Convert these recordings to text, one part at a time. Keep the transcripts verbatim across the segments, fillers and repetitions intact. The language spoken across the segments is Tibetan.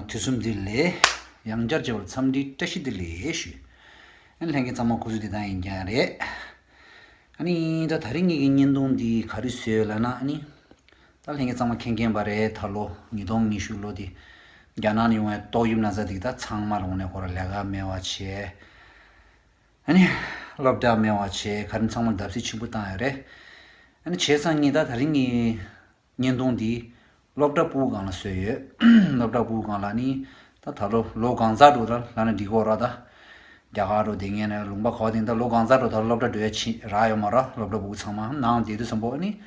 དུས་གསུམ་འདི་ལས་ཡང་བསྐྱར་མཇལ་བར་འཚམས་འདྲིའི་བཀྲ་ཤིས་བདེ་ལེགས་ཞུ། ཨ་ནི་ལྷན་རྒྱས་ཚང་མ་སྐུ་གཟུགས་བདེ་ཐང་ཡིན་རྒྱུ་རེད། ཨ་ནི་ད་དེ་རིང་ངེད་ཀྱི་བརྙན་ཐུང་འདི་ག་རེ་བཟོས་ལབ་ན། ཨ་ནི་ད་ལྷན་རྒྱས་ཚང་མ་མཁྱེན་མཁྱེན་པ་རེད། ད་ལོ་ཉིས་སྟོང་ཉི་ཤུ་ལོ་འདི་རྒྱ་ནག་ནས་ཡོང་བའི་ཏོག་དབྱིབས་ན་ཚ་འདི་ད་ཚང་མ་ལ་དངོས་གནས་ཁོ་རང་ལས་ཀ་མེད་པ་བྱས། ཨ་ནི་སློབ་གྲྭ་མེད་པ་བྱས། ག་རེ་ཚང་མ་བརྡབ་གསིག་ཆེན་པོ་བཏང་ཡོད་རེད། ཨ་ནི་བྱས་ཙང་ངས་ད་དེ་རིང་གི་བརྙན་ཐུང་འདི་སློབ་གྲྭ་ཕྲུ་གུ་སྒང་ལ་བཟོས་ཡོད། སློབ་གྲྭ་ཕྲུ་གུ་སྒང་ལ་ནི་ད་ད་ལོ་ལོ་གང་ཚ་འགྲོ་ད་ལབ་ན་འགྲིག་གོ་ར། ད་རྒྱ་གར་འགྲོ་བསྡད་མཁན་ནས་ལུང་པ་ག་པར་བསྡད་ད་ལོ་གང་ཚ་འགྲོ་ད་སློབ་གྲྭ་འགྲོ་ཡ་ཕྱིན་རག་ཡོད་མ་ར། སློབ་གྲྭ་ཕྲུ་གུ་ཚང་མ་ནང་བསྡད་དུས་ཙམ་པོ་ཨ་ནི་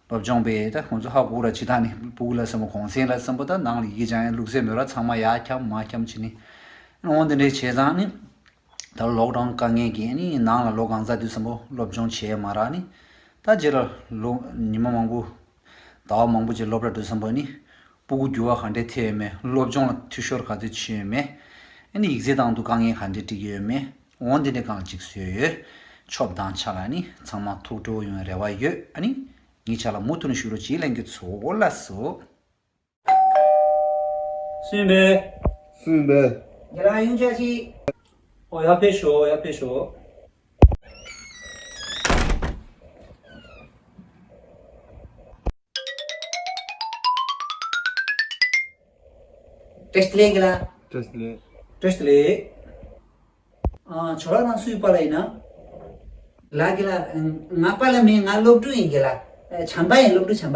སློབ་སྦྱོང་པས་ད་ཁོང་ཚོ་ཧ་གོ་ར། ཅི་ད་ནི་ཕྲུ་གུ་ལ་བསམ་པ་གུང་སེང་ལ་བསམ་པ་ད་ནང་ལ་ཡི་གེ་སྦྱང་ཡ་ལུགས་སྲོལ་མེད་ར། ཚང་མ་ཡར་འཁྱམ་མར་འཁྱམ་བྱས་ནི། འོ་འདི་འདྲས་བྱས་ཙང་ནི་ད་ལོག་ཌའུན་དཀའ་ངལ་གྱིས་ནི་ནང་ལ་ལོ་གང་ཚ་དུས་ཙམ་པོ་སློབ་སྦྱོང་བྱས་མ་རག་ནི། ད་རྗེས་ལ་ལོ་ཉི་མ་མང་པོ་ཟླ་བ་མང་པོ་ཅིག་སློབ་གྲྭ་འགྲོ་ཙམ་པ་ནི་ཕྲུ་གུ་འགྱུར་བ་ག་འདྲས་ཐེབས་ཡོད་མེད། སློབ་སྦྱོང་ལ་འཐུས་ཤོར་ག་ཚོད་ཕྱིན་ཡོད་མེད། ཨ་ནི་ཡིག་ཚད་བཏང་དུས་དཀའ་ངལ་ག་འདྲས་འཕྲད་ཀྱི་ཡོད་མེད། འོ་འདི་འདྲས་སྒང་ཅིག་བཟོས་ཡོད། ཆོབ་དང་ཆ་ལ་ནི་ཚང་མ་ཐུགས་སྤྲོ་ཡོང་རེ་བ་ཡོད། ཨ་ནི་ངའི་ཆ་ལ་མུ་མཐུད་ནས་བཞུགས་རོགས་གྱིས། ལྷན་རྒྱས་ཚོ་ལགས་སོ། སུན་པས། སུན་པས། ཁྱེད་རང་ཡོང་ཆ་ཅི། ཨོ་ཡར་ཕེབས་ཤོག་ཡར་ཕེབས་ཤོག་བཀྲ་ཤིས་བདེ་ལེགས་ལགས། བཀྲ་ཤིས་བདེ་ལེགས། བཀྲ་ཤིས་བདེ་ལེགས། ཨ། ཁྱོད་རང་རང་སུའི་པཱ་ལགས་ཡིན་ན། ལགས་ཀྱི་ལགས། ང་པཱ་ལགས་མིན། ང་སློབ་ཕྲུག་ཡིན་གྱི་ལགས། བྱམས་པ་ཡིན། སློབ་ཕྲུག་བྱམས་པ།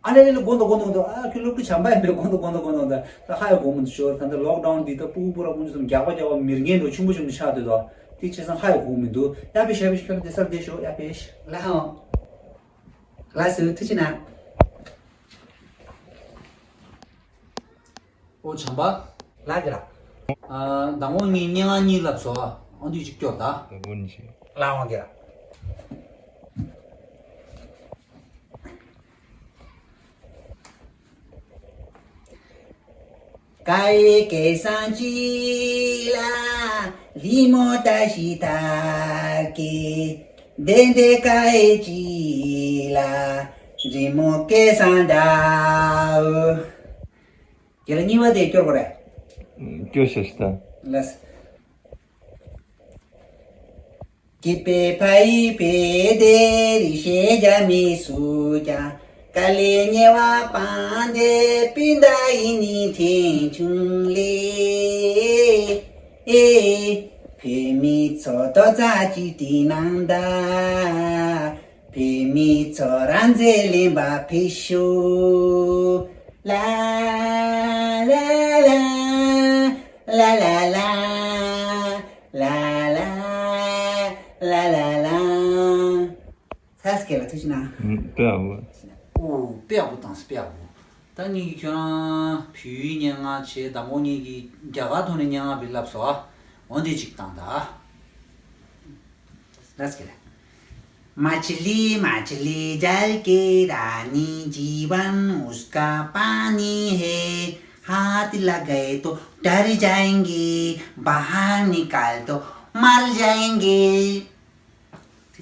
ཨ་ལེ་ལེ་ལེ། དགོངས་དག་དགོངས་དག་དགོངས་དག་ཨ་ཁྱོད་སློབ་ཕྲུག་བྱམས་པ་ཡིན་པས། དགོངས་དག་དགོངས་དག་དགོངས་དག་ད་ཧ་ཡ་གོ་མི་འདུག་ཤོར། ད་ལྟ་ལོག་ཌའུན་འདི་ད་ཕྲུ་གུ་ཕྲུ་གུ་ཕྲུ་གུ་ཚོ་རྒྱག་པ་རྒྱག་པ་མི་རྒན་འགྲོ་ཆུང་པོ་ཆུང་པོ་ཆགས་འདུག་ད་དེ་བྱས་ཙང་ཧ་ཡ་གོ་མི་འདུག་ཡར་ཕེབས་ཤོག་ཡར་ཕེབས་ཤོག་ཁྱོད་རང་བསྡད་སར་བསྡད་ཤོག་ཡར་ཕེབས། ལགས་འོང་། ལགས་སོ། ཐུགས་རྗེ་གནང་། ཨོ་བྱམས་པ། ལགས་ཀྱི་ལགས། ཨ། མདང་དགོང་ངས་སྙན་ངག་གཉིས་ལབ་སོང་། ཨ། འོ་འདི་གཅིག་སྐྱོར་ད། ལགས་འོང་གི་ལགས། རྒན་ལགས་གཉིས་པ་དེ་སྐྱོར་དགོས་རེད། སྐྱོར་ཤོག་ཤི་ད། ལགས། ལ་ལ་ལ། ལ་ལ་ལ། ཚ་སྐད་ལ་ཐུགས་ཆེ་གནང་། ཨུམ། དཔེ་ཡག་པོ། ཨོ་དཔེ་ཡག་པོ་བཏང་སོང་། དཔེ་ཡག་པོ། ད་ངེད་ཀྱིས་ཁྱོད་རང་བོད་ཡིག་སྙན་ངག་བྱས། མདང་དགོང་ངེད་ཀྱིས་རྒྱ་གར་ཐོག་ནས་སྙན་ངག་བི་ལབ་སོང་། ཨ། འོ་འདི་གཅིག་བཏང་ད། ལགས་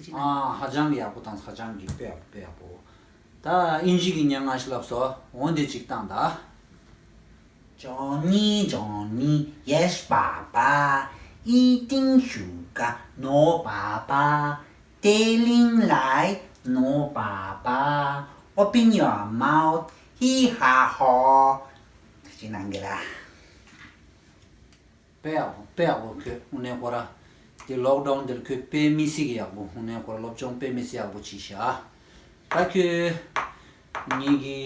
སོ། ཨ། ཧ་ཅང་གི་ཡག་པོ་བཏང་། ཧ་ཅང་གི་དཔེ་ཡག་པོ། དཔེ་ཡག་པོ། ད་དབྱིན་ཇི་གི་སྙན་ངག་ཞིག་ལབ་སོང་། འོ་འདི་གཅིག་བཏང་ད། Johnny, Johnny, yes, Papa. Eating sugar, no, Papa. Telling lie, no, Papa. Open your mouth, hee ha ho. ཐུགས་རྗེ་གནང་གི་ལགས། དཔེ་ཡག་པོ། དཔེ་ཡག་པོ། ཁྱོད་དངོས་གནས་ཁོ་ར་དེ་ལོག་ཌའུན་དེར་ཁྱོད་དཔེ་མི་སྲིད་ཀྱི་ཡག་པོ། དངོས་གནས་ཁོ་ར་སློབ་སྦྱོང་དཔེ་མི་སྲིད་ཡག་པོ་བྱས་ཤག་ད་ཁྱོད་ངེད་ཀྱི་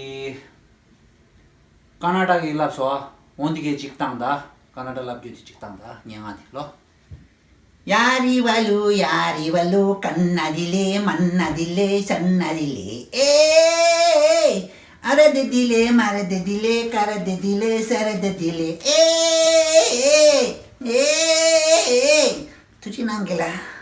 ཀ་ན་ཊ་གི་ལབ་སོང་། འོ་འདི་གའི་གཅིག་བཏང་ད། ཀ་ན་ཊ་ལབ་རྒྱུ་དེ་གཅིག་བཏང་ད། སྙན་ངག་དེ་ལོ། ཐུགས་རྗེ་གནང་གི་ལགས།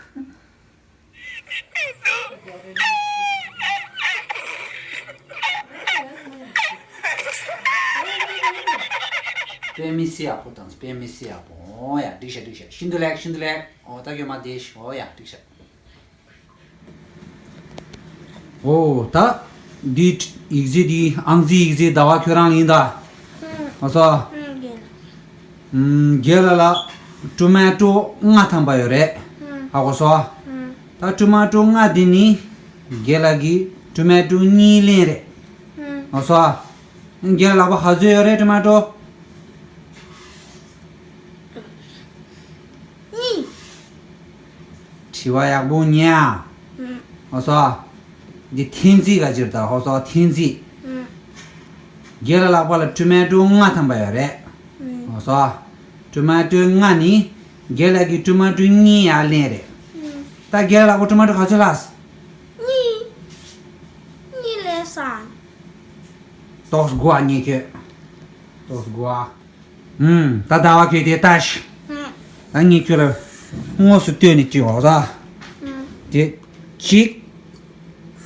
དཔེ་མི་སྲིད་ཡག་པོ་བཏང་། དཔེ་མི་སྲིད་ཡག་པོ། ཨོ་ཡ། འགྲིག་ཤག་འགྲིག་ཤག་ཤིན་ཏུ་ལེགས། ཤིན་ཏུ་ལེགས། ཨོ་ད་ཁྱོད་མར་བསྡད་ཤོག་ཨོ་ཡ། འགྲིག་ཤག་ཨོ་ད་འདི་ཡིག་ཚད་འདི་ཨང་རྩིས་ཡིག་ཚད་ཟླ་བ་ཁྱོད་རང་ཡིན་ད། ཨ་སོ། ཨམ། རྒན་ལགས་ལ་ཊོ་མ་ཊོ་ལྔ་ཐམ་པ་ཡོད་རེད། ཧ་གོ་སོང་། ད་ཊོ་མ་ཊོ་ལྔ་དེ་ནི་རྒན་ལགས་ཀྱིས་ཊོ་མ་ཊོ་གཉིས་ལེན་རེད། ཧ་གོ་སོང་། རྒན་ལགས་པ་ག་ཚོད་ཡོད་རེད་ཊོ་མ་ཊོ། གཉིས། དྲི་བ་ཡག་པོ་ཉན་ཨ། ཧ་གོ་སོང་། འདི་འཐེན་རྩིས་ག་ཅིག་རེད་ད་ཧ་གོ་སོང་འཐེན་རྩིས། རྒན་ལགས་ལག་པ་ལ་ཊོ་མ་ཊོ་ལྔ་ཐམ་པ་ཡོད་རེད། ཧ་གོ་སོང་། ཊོ་མ་ཊོ་ལྔ་ནི་རྒན་ལགས་ཀྱིས་ཊོ་མ་ཊོ་གཉིས་ཡར་ལེན་རེད། ད་རྒན་ལགས་ལག་པ་ཊོ་མ་ཊོ་ག་ཚོད་ལྷག་གཉིས། གཉིས་ལས་སོང་། ཏོག་དགུ་ཨ་ངས་ཁྱོད། ཏོག་དགུ་ཨ། ཨུམ། ད་ཟླ་བ་ཁྱོད་དེ་ལྟ་ཤི། ད་ངས་ཁྱོད་ལ་དངོས་སུ་ལྟོས་ནས་བྲིས་འོ་ད། དེ་གཅིག་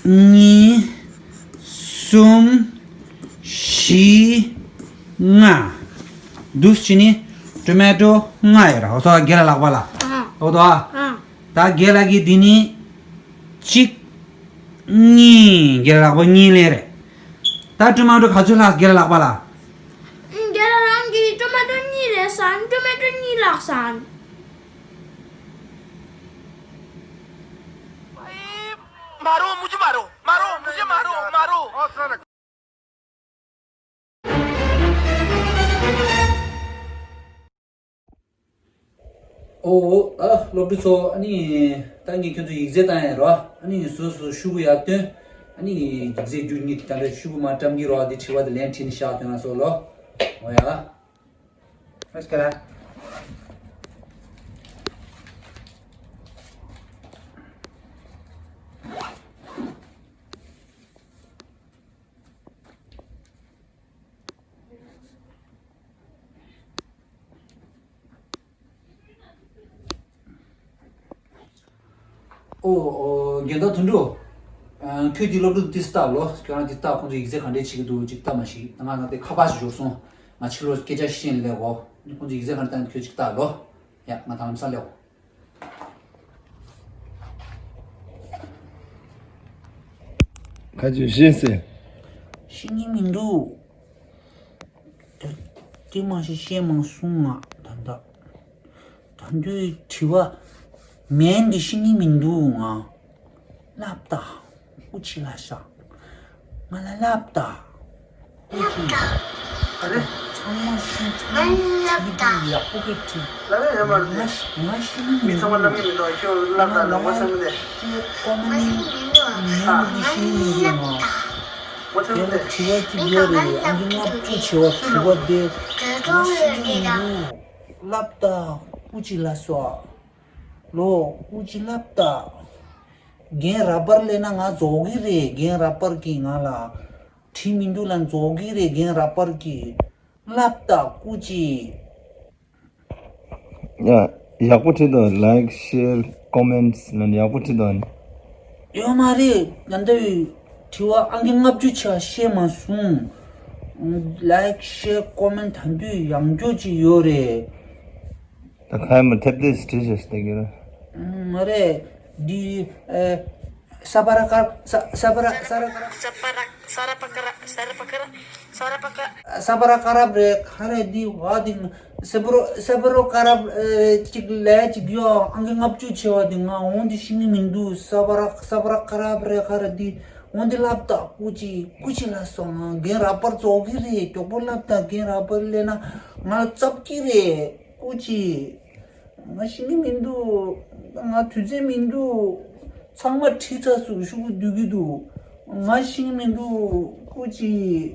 གཉིས། གསུམ། བཞི། ལྔ། འདུག་སེ་ནི་ཊོ་མ་ཊོ་ལྔ་ཡོད་ར་འོ་ད་རྒན་ལགས་ལག་པ་ལ། འོ་ད། ད་རྒན་ལགས་ཀྱིས་འདི་ནི་གཅིག་གཉིས། རྒན་ལགས་པ་གཉིས་ལེན་རེད། ད་ཊོ་མ་ཊོ་ག་ཚོད་ལྷག་རྒན་ལགས་ལག་པ་ལ། རྒན་ལགས་རང་གིས་ཊོ་མ་ཊོ་གཉིས་ལེན་སོང་ཊོ་མ་ཊོ་གཉིས་ལྷག་སོང་། मारो मुझे मारो मारो मुझे मारो मारो ཨོ། ཨ། སློབ་ཕྲུག་ཚོ་ཨ་ནི་ད་ངས་ཁྱོད་ཚོ་ཡིག་ཚད་བཏང་ཡ་རོ། ཨ་ནི་སོ་སོ་ཤུ་གུ་ཡར་སྟོན། ཨ་ནི་ཡིག་ཚད་རྒྱུ་གཉིས་ད་ལྟ་ཤུ་གུ་མ་བཀྲམ་གྱི་རོ། འདི་དྲི་བ་དེ་ལན་བྲིས་ནས་བཞག་སྟོན་ན་སོ་ལོ། ཨོ་ཡ། ཨ་སྐད་ལ། ཨོ། ཨོ། རྒན་བདག་དོན་གྲུབ། ཨ། ཁྱོད་ཀྱིས་སློབ་ཕྲུག་ཏིས་ལྟ་ལོ། ཁྱོད་རང་ཏིས་ལྟ་ཁོང་ཚོ་ཡིག་ཚད་ག་འདྲས་བྱེད་ཀྱི་འདུག་ཅིག་ལྟ་མ་ཤེས། ང་ང་དེ་ཁ་པར་ཞིག་འབྱོར་སོང་། ང་ཕྱི་ལོགས་སྐད་ཆ་བཤད་ནས་སླེབས་གོ། ཁོང་ཚོ་ཡིག་ཚད་ག་འདྲས་བཏང་ཁྱོད་ཅིག་ལྟ་ལོ། ཡ། ང་དང་ལམ་སང་སླེབས་གོ། ཁ་ཆུ་ཤེས་ཟེར། ཤེས་ཀྱི་མི་འདུག་དེ་མ་ཤེས་ཤེས་མ་སོང་ང་ད་ལྟ། ད་དུང་དྲི་བ་མེད་འདི་ཤེས་ཀྱི་མི་འདུག་ང་། ལབ་ད། སྐུ་མཁྱེན་ལ་ཤག་ང་ལ་ལབ་ད། སྐུ་མཁྱེན། ཨ་རེ། ཚང་མ་ཤེས་ཚང་མ་ཤེས་ཀྱི་འདུག་ཡག་པོ་གི་དྲི། ལབ་ཡ་ཡོད་མ་རེད། ང་ཤེས་ང་ཤེས་ཀྱི་མི་མི་ཚང་མ་འདུག་ལབ་ཀྱི་མི་འདུག་ཁྱོད་ལབ་ད་ལོ་ངོ་ཚང་མ་དེ། ཤེས་ཀོ་མ་ནི་མི་མི་ཤེས་མི་རེད་ང་། ངོ་ཚང་མ་དེ། དེ་ལ་དྲི་བ་གཅིག་ཡོད་རེད། ཨང་ཀི་ལྔ་བཅུ་བྱེ་བ་དྲི་བ་དེ་ང་ཤེས་ཀྱི་མི་འདུག་ལབ་ད། སྐུ་མཁྱེན་ལ་སོགས། ལོ། སྐུ་མཁྱེན་ལབ་ད། རྒན་རབ་པར་སླེབས་ན་ང་རྫོགས་ཀྱི་རེད། རྒན་རབ་པར་གྱིས་ང་ལ་བྲིས་མི་འདུག་ལབ། རྫོགས་ཀྱི་རེད། རྒན་རབ་པར་གྱིས་ལབ་ད། སྐུ་མཁྱེན། ཡ། ཡག་པོ་བྲིས་འདུག་ལའིཀ་ཤེར་ཀོ་མེན་ཊི་ལབ་ནས་ཡག་པོ་བྲིས་འདུག་ཡོད་མ་རེད། ད་ལྟ་བའི་དྲི་བ་ཨང་ཀི་ལྔ་བཅུ་ཆ་ཤེས་མ་སོང་། ལའིཀ་ཤེར་ཀོ་མེན་ཊི་ད་དུང་ཡང་སྐྱོ་ཅིག་ཡོད་རེད། ད་ཁ་མ་ཐེབས་ཏེ་བྲིས་ཤག་ཟེར་གྱི་རེད། ཨ། མ་རེད། འདི། ཨ། ས་པ་ར་ཀ་ས་ས་པ་ར་ས་ར་ཀ་ར། ས་པ་ར་ས་ར་པ་ཀ་ར་ས་ར་པ་ཀ་ར་ས་ར་པ་ཀ་ར། ས་པ་ར་ཀ་ར་རེད། ག་རེ་འདི་བ་འདི་ས་པ་རོ་ས་པ་རོ་ཀ་ར། ཨ། ཅིག་ལས་ཅིག་ཡོད། ཨང་ཀི་ལྔ་བཅུ་བྱེ་བ་འདི་ང་འོང་འདི་ཤེས་ཀྱི་མི་འདུག་ས་པ་ར་ས་པ་ར་ཀ་ར་རེད། ག་རེ་འདི་འོང་འདི་ལབ་ད། སྐུ་མཁྱེན། སྐུ་མཁྱེན་ལ་སོགས། རྒན་རབ་པར་རྫོགས་ཀྱི་རེད། མགྱོགས་པོ་ལབ་ད། རྒན་རབ་པར་སླེབས་ན་ང་ལ་རྩོད་ཀྱི་རེད། སྐུ་མཁྱེན། ང་ཤེས་ཀྱི་མི་འདུག་ང་དུས་ཚོད་མི་འདུག་ཚང་མ་ཁྲིད་ཚར་སོང་། ཤུ་གུ་སྡུད་ཀྱི་འདུག་ང་ཤེས་ཀྱི་མི་འདུག་སྐུ་མཁྱེན།